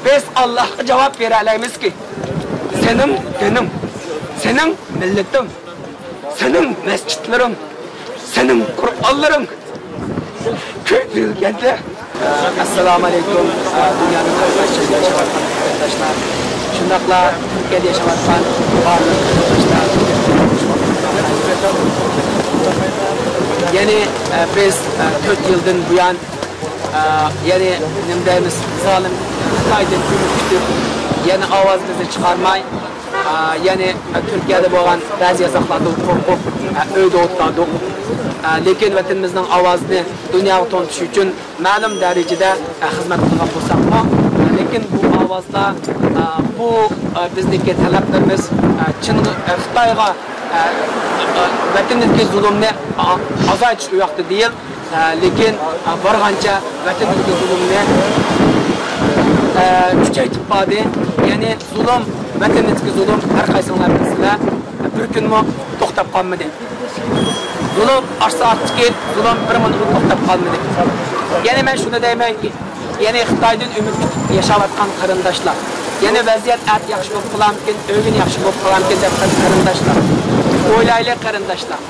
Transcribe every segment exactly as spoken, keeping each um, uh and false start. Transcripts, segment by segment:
بىز ئاللاھقا جاۋاب بېرەلەيمىزكى، سېنىڭ دىنىڭ، سېنىڭ مىللىتىڭ، سېنىڭ مەسچىتلىرىڭ، سېنىڭ قۇرئانلىرىڭ كۆيدۈرۈلگەندە. ئەسسالامۇ ئەلەيكۇم، دۇنيانىڭ ھەر قايسى يېرىدە ياشاۋاتقان قېرىنداشلار، شۇنداقلا تۈركىيەدە ياشاۋاتقان بارلىق قېرىنداشلار. يەنى، بىز، تۆت يىلدىن بۇيان، يەنى نېمە دەيمىز، زالىم خىتايدىن ئۈمىد كۈتۈپ، يەنە ئاۋازىمىزنى چىقارماي، ئا، يەنى، ئا، تۈركىيەدە بولغان بەزى يازاقلاردىن قورقۇپ، ئا، ئۆيدە ئولتۇردۇق. ئا، لېكىن ۋەتىنىمىزنىڭ ئاۋازىنى دۇنياغا تونۇتۇش ئۈچۈن مەلۇم دەرىجىدە، ئا، خىزمەت قىلغان بولساقمۇ، ئا، لېكىن بۇ ئاۋازلار، ئا، بۇ، ئا، بىزنىڭكى تەلەپلىرىمىز، ئا، چىن، ئا، خىتايغا، ئا، ئا، ۋەتىنىمىزدىكى زۇلۇمنى، ئا، ئازايتىش ئۇ ياقتا دېيىل. ئە، لېكىن، ئە، بارغانچە ۋەتىنىمىزدىكى زۇلۇمنى، ئە، كۈچەيتىپ باردى. يەنى زۇلۇم، ۋەتىنىمىزدىكى زۇلۇم، ھەر قايسىڭلار بىلىسىلەر، بىر كۈنمۇ توختاپ قالمىدى. زۇلۇم ئاشسا ئاقتىكى زۇلۇم بىر مىنۇتمۇ توختاپ قالمىدى. يەنى مەن شۇنى دەيمەنكى، يەنى خىتايدىن ئۈمىد كۈتۈپ ياشاۋاتقان قېرىنداشلار، يەنى ۋەزىيەت ئەتە ياخشى بولۇپ قالامىكىن، ئۆگۈن ياخشى بولۇپ قالامىكىن دەپ قېرىنداشلار، ئويلايلى قېرىنداشلار.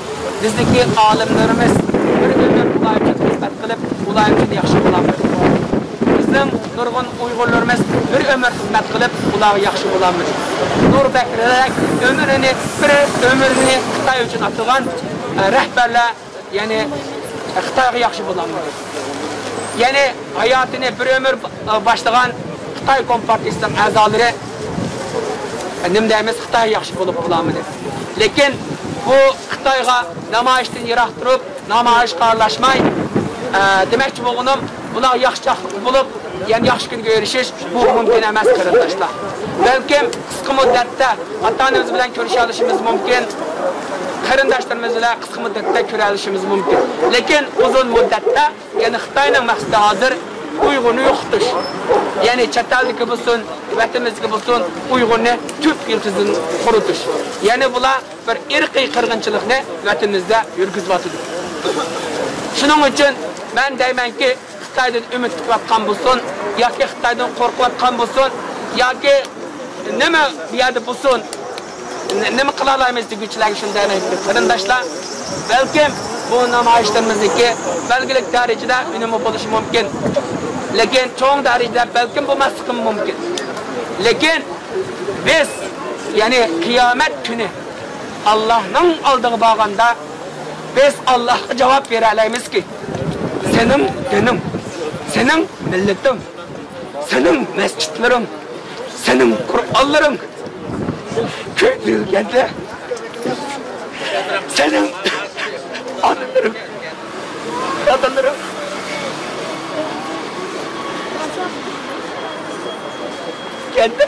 بىزنىڭكى ئالىملىرىمىز بىر ئۆمۈر ئۇلار ئۈچۈن خىزمەت قىلىپ، ئۇلار ئۈچۈن ياخشى بولالمىدى. بىزنىڭ نۇرغۇن ئۇيغۇرلىرىمىز بىر ئۆمۈر خىزمەت قىلىپ، ئۇلارغا ياخشى بولالمىدى. نۇر بەكرىدەك ئۆمرىنى، بىر ئۆمرىنى خىتاي ئۈچۈن ئاتىغان، ئە، رەھبەرلەر، يەنى خىتايغا ياخشى بولالمىدى. يەنى ھاياتىنى بىر ئۆمۈر، ئە، باشلىغان خىتاي كومپارتىيىسىنىڭ ئەزالىرى، ئە، نېمە دەيمىز، خىتايغا ياخشى بولۇپ بولالمىدى. لېكىن بۇ خىتايغا نامايىشتىن يىراق تۇرۇپ، نامايىشقا ئارىلاشماي، ئە، دېمەكچى بولغىنىم، بۇلار ياخشى چاغلىق بولۇپ، يەنە ياخشى كۈنگە ئېرىشىش، بۇ مۇمكىن ئەمەس، قېرىنداشلار. بەلكىم قىسقا مۇددەتتە ئاتا-ئانىمىز بىلەن كۆرۈشەلىشىمىز مۇمكىن، قېرىنداشلىرىمىز بىلەن قىسقا مۇددەتتە كۆرۈلۈشىمىز مۇمكىن. لېكىن ئۇزۇن مۇددەتتە، يەنى خىتاينىڭ مەقسىتى ھازىر ئۇيغۇرنى يوقىتىش. يەنى چەت ئەلدىكى بولسۇن، ۋەتىنىمىزدىكى بولسۇن، ئۇيغۇرنى تۈپ يىلتىزىدىن قۇرۇتۇش. يەنى بۇلار بىر ئىرقىي قىرغىنچىلىقنى ۋەتىنىمىزدە يۈرگۈزۈۋاتىدۇ. شۇنىڭ ئۈچۈن مەن دەيمەنكى، خىتايدىن ئۈمىد كۈتۈۋاتقان بولسۇن ياكى خىتايدىن قورقۇۋاتقان بولسۇن ياكى نېمە بۇ يەردە بولسۇن، نېمە قىلالايمىز دېگۈچىلەرگە شۇنى دەيمەن، قېرىنداشلار، بەلكىم بۇ نامايىشلىرىمىزنىڭكى بەلگىلىك دەرىجىدە ئۈنۈمى بولۇشى مۇمكىن، لېكىن چوڭ دەرىجىدە بەلكىم بولماسلىقىمۇ مۇمكىن. لېكىن بىز، يەنى قىيامەت كۈنى ئاللاھنىڭ ئالدىغا بارغاندا، بىز ئاللاھقا جاۋاب بېرەلەيمىزكى، سېنىڭ دىنىڭ، سېنىڭ مىللىتىڭ، سېنىڭ مەسچىتلىرىڭ، سېنىڭ قۇرئانلىرىڭ كۆيدۈرۈلگەندە، سېنىڭ ئانىلىرىڭ، دادىلىرىڭ كەندە،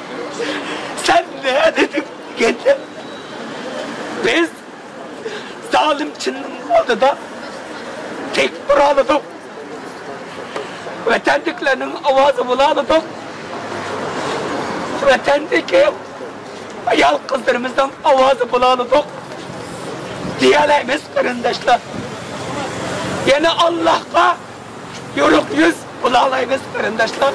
سەن نەدىدىڭ دېگەندە، بىز زالىم چىننىڭ ئالدىدا تىك تۇرالىدۇق. ۋەتەندىكىلەرنىڭ ئاۋازى بولالىدۇق. ۋەتەندىكى ئايال قىزلىرىمىزنىڭ ئاۋازى بولالىدۇق دېيەلەيمىز، قېرىنداشلار. يەنە ئاللاھقا يورۇق يۈز بولالايمىز، قېرىنداشلار.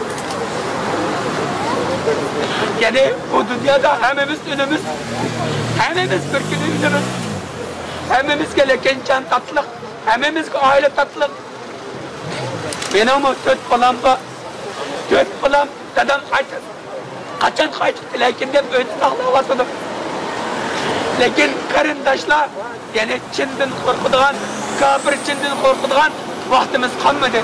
يەنى بۇ دۇنيادا ھەممىمىز ئۆلىمىز، ھەممىمىز بىر كۈنى ئۆلىمىز. ھەممىمىزگە لېكىن جان تاتلىق، ھەممىمىزگە ئائىلە تاتلىق. مېنىڭمۇ تۆت بالام بار. تۆت بالام، دادام قايتىپ، قاچان قايتىپ كېلەركىن دەپ ئۆيدە ساقلاۋاتىدۇ. لېكىن قېرىنداشلار، يەنى چىندىن قورقىدىغان، كاپىر چىندىن قورقىدىغان ۋاقتىمىز قالمىدى.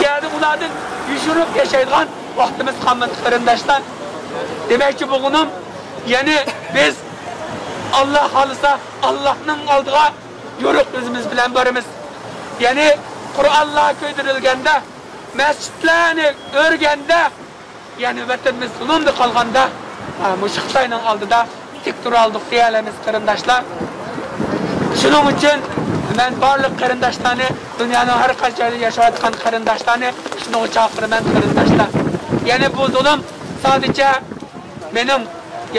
يەنى ئۇلاردىن يوشۇرۇپ ياشايدىغان ۋاقتىمىز قالمىدى، قېرىنداشلار. دېمەكچى بولغىنىم، يەنى بىز ئاللا خالىسا، ئاللانىڭ ئالدىغا يورۇق يۈزىمىز بىلەن بارىمىز. يەنى قۇرئانلار كۆيدۈرۈلگەندە، مەسچىتلەرنى ئۆرگەندە، يەنى ۋەتىنىمىز زۇلۇمدا قالغاندا، ھە، مۇشۇ خىتاينىڭ ئالدىدا تىك تۇرالىدۇق دېيەلەيمىز، قېرىنداشلار. شۇنىڭ ئۈچۈن مەن بارلىق قېرىنداشلارنى، دۇنيانىڭ ھەر قايسى جايدا ياشاۋاتقان قېرىنداشلارنى شۇنىڭغا چاقىرىمەن، قېرىنداشلار. يەنى بۇ زۇلۇم سادىچە مېنىڭ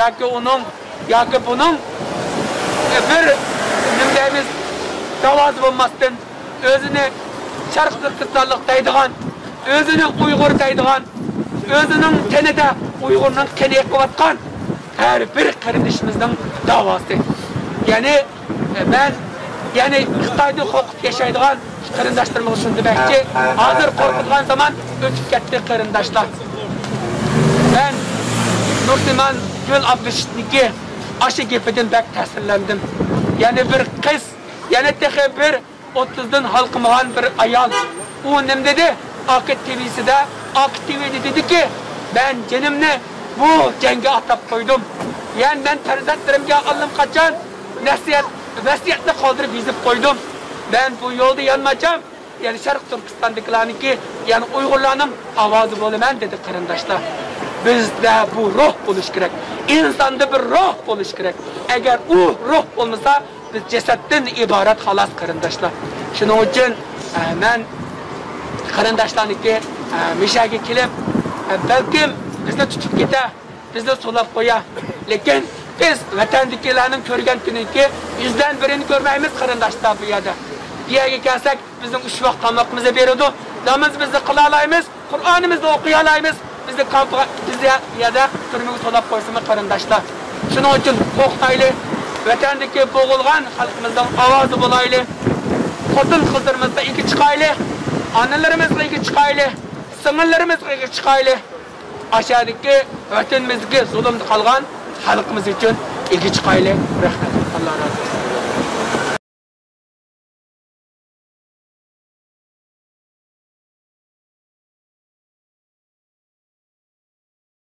ياكى ئۇنىڭ ياكى بۇنىڭ بىر، نېمە دەيمىز، داۋاسى بولماستىن، ئۆزىنى شەرقىي تۈركىستانلىق دەيدىغان، ئۆزىنى ئۇيغۇر دەيدىغان، ئۆزىنىڭ تېنىدە ئۇيغۇرنىڭ قېنى ئېقىۋاتقان ھەر بىر قېرىندىشىمىزنىڭ داۋاسى. يەنى، مەن، يەنى خىتايدا قورقۇپ ياشايدىغان قېرىنداشلىرىمغا شۇنى دېمەكچى، ھازىر قورقىدىغان زامان ئۆتۈپ كەتتى، قېرىنداشلار. مەن نۇرسىمان گۈل ئابدۇرېشىتنىڭكى ئاشۇ گېپىدىن بەك تەسىرلەندىم. يەنە بىر قىز، يەنە تېخى بىر ئوتتۇزدىن ھالقىمىغان بىر ئايال. ئۇ نېمە دېدى؟ ئاكا تىۋىسىدە، ئاكا تىۋىدە دېدىكى، مەن جېنىمنى بۇ جەڭگە ئاتاپ قويدۇم. يەنى مەن پەرزەنتلىرىمگە ئاللىقاچان نەسىھەت، ۋەسىيەتنى قالدۇرۇپ يېزىپ قويدۇم. مەن بۇ يولدا يانماچام، يەنى شەرقىي تۈركىستاندىكىلەرنىڭكى، يەنى ئۇيغۇرلارنىڭ ئاۋازى بولىمەن، دېدى، قېرىنداشلار. بىزدە بۇ روھ بولۇش كېرەك. ئىنساندا بىر روھ بولۇش كېرەك. ئەگەر ئۇ روھ بولمىسا، بىز جەسەتتىن ئىبارەت، خالاس، قېرىنداشلار. شۇنىڭ ئۈچۈن، ئە، مەن قېرىنداشلارنىڭكى، ئە، مۇشۇ يەرگە كېلىپ، ئە، بەلكىم بىزنى تۇتۇپ كېتە، بىزنى سولاپ قويا. لېكىن بىز ۋەتەندىكىلەرنىڭ كۆرگەن كۈنىدىكى يۈزدىن بىرىنى كۆرمەيمىز، قېرىنداشلار، بۇ يەردە. بۇ يەرگە كەلسەك، بىزنىڭ ئۈچ ۋاق تامىقىمىزنى بېرىدۇ. نامىزىمىزنى قىلالايمىز، قۇرئانىمىزنى ئوقۇيالايمىز. بىزنى كامپغا، بىزنى يەردە تۈرمىگە سولاپ قويسىمۇ، قېرىنداشلار. شۇنىڭ ئۈچۈن قورقمايلى. ۋەتەندىكى بوغۇلغان خەلقىمىزنىڭ ئاۋازى بولايلى. خوتۇن قىزلىرىمىزغا ئىگە چىقايلى. ئانىلىرىمىزغا ئىگە چىقايلى. سىڭىللىرىمىزغا ئىگە چىقايلى. ئاشۇ يەردىكى ۋەتىنىمىزدىكى زۇلۇمدا قالغان خەلقىمىز ئۈچۈن ئىگە چىقايلى. رەھمەت. ئاللا رازى بولسۇن.